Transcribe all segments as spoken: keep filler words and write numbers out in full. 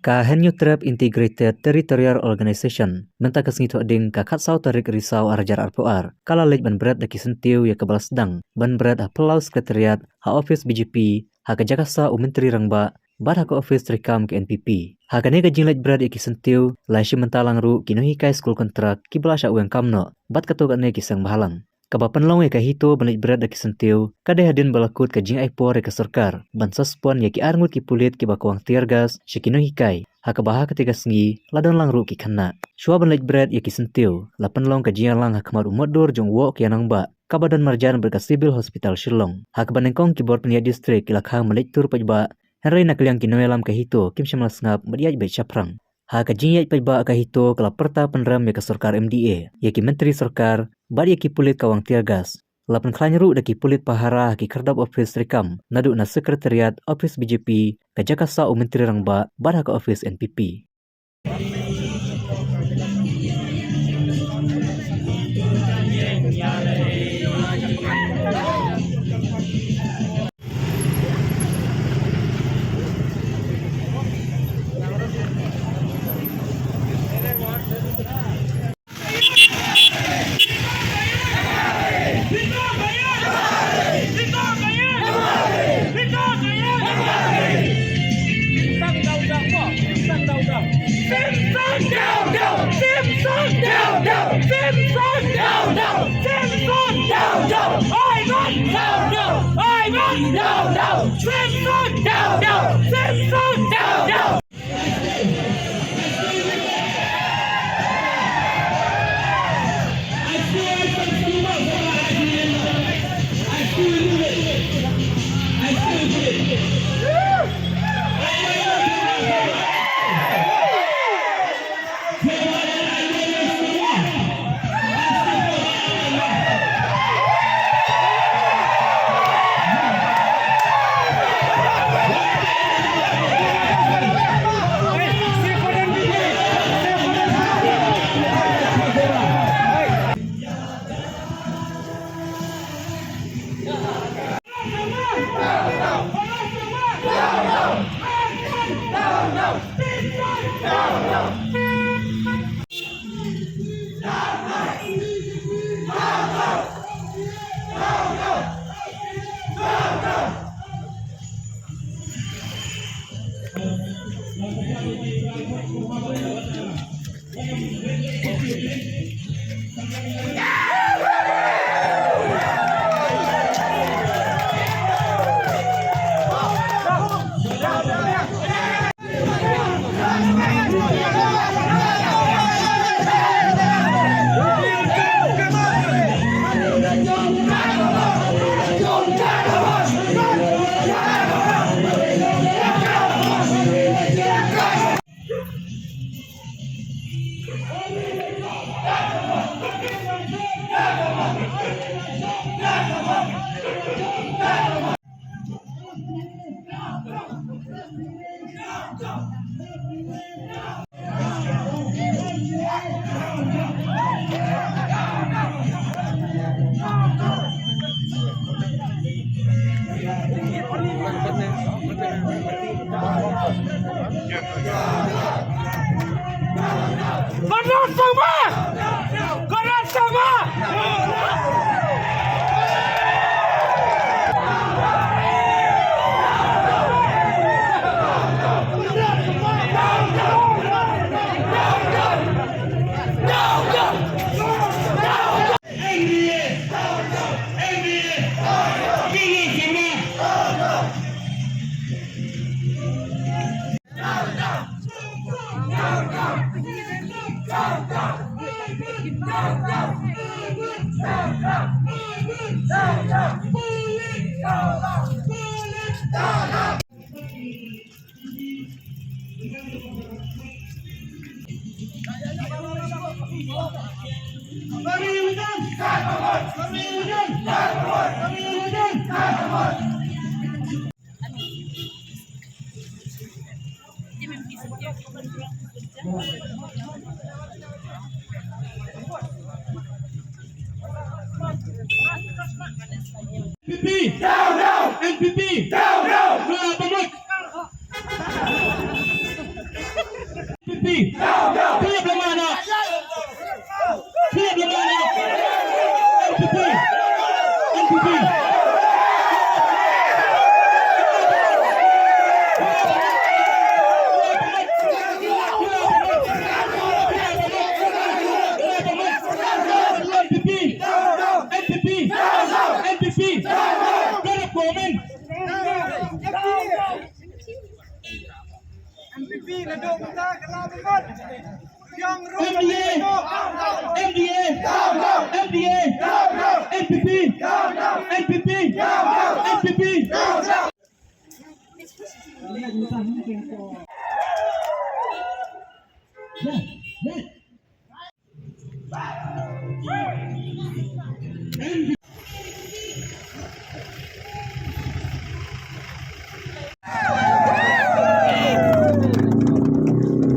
Ka Hynñiewtrep Integrated Territorial Organization, mynta ka sngi Thohdieng ka khatsaw tarik Risaw arhajar arphew ar, ka la leit ban bret da ki syntiew ïa kaba la sdang ban bret ha phyllaw Secretariat, ha ophis B J P, ha ka jaka sah u Myntri Rangbah, bad ha ka ophis treikam ka N P P. Ha kane ka jingleit bret ïa ki syntiew, la shim bynta lang ruh ki nonghikai skul kontrak kiba la shah weng kam noh bad katto katne ki seng bhalang. Kaba pynlong ïa ka HITO ban leit bret da ki syntiew ka dei hadien ba la kut ka jingaipor ïa ka sorkar ban suspend ïa ki arngut ki pulit kiba kwah tear gas sha ki nonghikai, ha kaba ha katei ka sngi la don lang ruh ki khynnah. Shuwa ban leit bret ïa ki syntiew, la pynlong ka jingïalang ha khmat u motdur jong u Woh Keïa Nangbah, kaba don marjan bad ka Civil Hospital Shillong. Ha kaba nyngkong ki bor pynïaid district ki la khang ban leit tur paidbah, hynrei na ka liang ki nongïalam ka HITO kim shym la sngap bad ïaid beit shaphrang. Ha ka jingïaid paidbah ka HITO ka la pyrta pynrem ïa ka sorkar M D A, ïa ki myntri sorkar, bad ïa ki pulit kawang tear gas. La pynkhlaiñ ruh da ki pulit pahara ha ki khyrdop ophis treikam, naduh na Secretariat, ophis B J P, ka jaka sah u Myntri Rangbah, bad ha ka ophis N P P. Konrad Sangma! Konrad Sangma! N P P! Down, down! N P P! Down, down! Down, down! Philip Lamana. Philip Lamana. N P P. N P P. N P P. N P P. N P P. N P P. N P P. N P P. N P P na dong ta ka la bot. Yang ru M D A, M D A, M D A, N P P, N P P, N P P.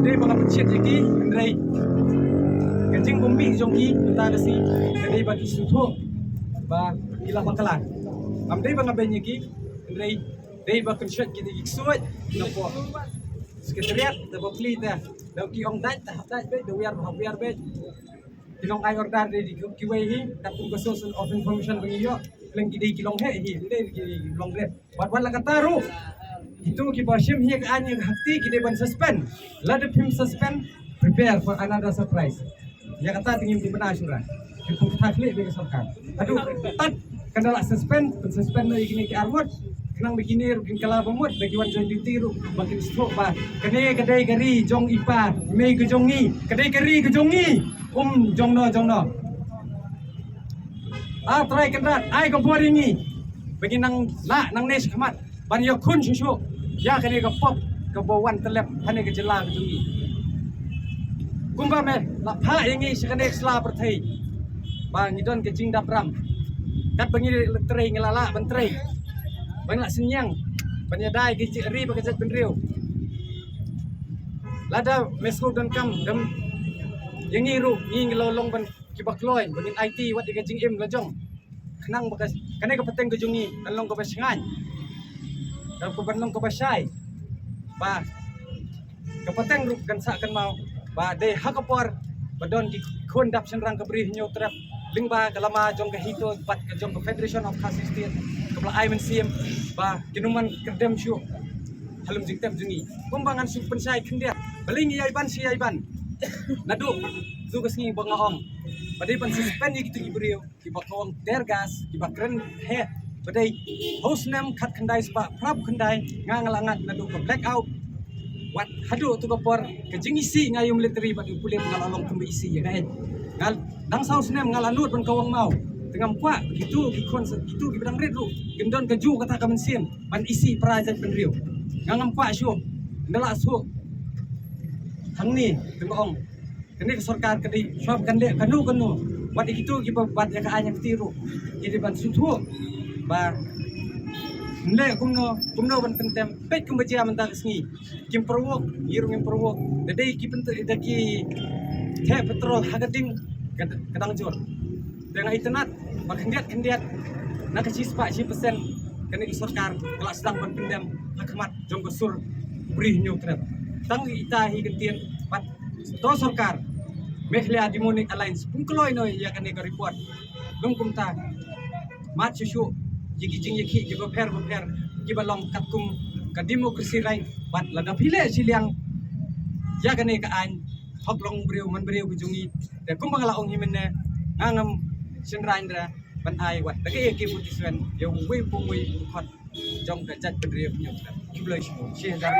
Dei ba nga pynshit ïa ki, hynrei ka jingbym mih jong ki mynta ka sngi ka dei ba ki sngewthuh ba ki la bakla. Ngam dei ba nga beiñ ïa ki, hynrei dei ba pynshit ki, dei ki ksuid na pdeng Secretariat da ba plie te. Da ki ong dait, te hap dait beit, da wiar, hap wiar beit. Ki long ai order dei ki, kiwei hi, katkum ka source of information ba ngi ïoh, leng ki dei ki long heh hi, dei ki long red. Wat, wat la kata ruh, kito kiba shim hi ka aiñ ha kti ki dei ban suspend. Lada phim suspend, prepare for another surprise. Ïa kata te ngim dei ban ai shuh. Ki pynthah khlieh bad ka sorkar. Haduh tad kan da la suspend, pynsuspend noh ïa kine ki arngut. Khnang ba kine ruh kin kylla ba mut, ba ki wan join duty ruh ba kin sngewthuh ba kane ka dei ka ri jong i pa, i mei ka jong ngi, ka dei ka ri ka jong ngi. Um jong no jong no. A Trai Kynrad, ai ka bor ïa ngi ba ngin nang lah nangne shakhmat ban ïakhun shuh shuh ïa kane ka pop kaba wan tyllep ha kane ka jylla ka jong ngi. Kumba me la phah ïa ngi sha kane ka sla pyrthei ba ngi don ka jingdap ram. Katba ngi la trei ngi la lah ban trei, ba ngi la synñiang ban ïada ïa ka ri bad ka jaitbynriew. Lada me sngewdonkam ïa ngi ruh, ngi ngi la long ban kiba kloi ba ngin aiti wat ïa ka jingim la jong. Khnang ba ka, kane ka pateng ka jong ngi kan long kaba shngaiñ, kan long kaba shai, ba ka pateng ruh kan sah kan maw. Ba dei ha ka por ba don ki khun dap shynrang ka Bri Hynñiewtrep lyngba ka lama jong ka HITO bad ka jong ka Federation of Khasi State kaba la ai mynsiem ba kin ym man kyrdem shuh ha lem jingtep jong ngi. Kumba ngan shu pynshai khyndiat, balei ngi ïai ban shi ïai ban. Naduh tu ka sngi ba nga ong ba dei ban suspend ïa kito ki briew kiba khawang tear gas, kiba kren heh. Ba dei ha u snem khatkhyndai spah phra phew khyndai nga nga la ngat naduh ka blackout. Wat haduh tu ka por ka jingisih nga ïa u military bad u pulit nga la long kumba isih ïa nga. Nga dang saw snem nga la nud ban khawang maw. Te ngam kwah kito ki khun, kito kiba dang rit ruh kin don ka ju kata ka mynsiem ban isih para jaitbynriew. Nga ngam kwah shuh. Nga la shuh hangne te nga ong kane ka sorkar ka dei shuwa ba kan leh kano kano. Wat ïa kito kiba bat ïa ka aiñ ha kti ruh ki dei ban sngewthuh ba ym leh kumno kumno ban pyntem. Peit kumba jia mynta ka sngi, kim pyrwok, ngi ruh ngim pyrwok. Da dei ki pynte, da ki theh petrol ha ka ding ka, ka dang jur. Te nga itynnad ba khyndiat khyndiat na ka shispah shi persen kane ka sorkar ka la sdang ban pyndem ha khmat jong ka sur Bri Hynñiewtrep. Tang ita hi ka ktien bad to sorkar Meghalaya Demonic Alliance pynkloi noh ïa kane ka report. Long kumta, mad shuh shuh ïa ki jingïakhih kiba pher bapher kiba long katkum ka democracy right bad lada phi leh shiliang ïa kane ka aiñ hok long briew man briew ka jong ngi. Te kumba nga la ong hi mynne, nga ngam shynrang re ban ai wat da ka A K forty-seven ïa uwei pa uwei u khot jong ka jaitbynriew Hynñiewtrep. Khublei shibun. Shi hajar.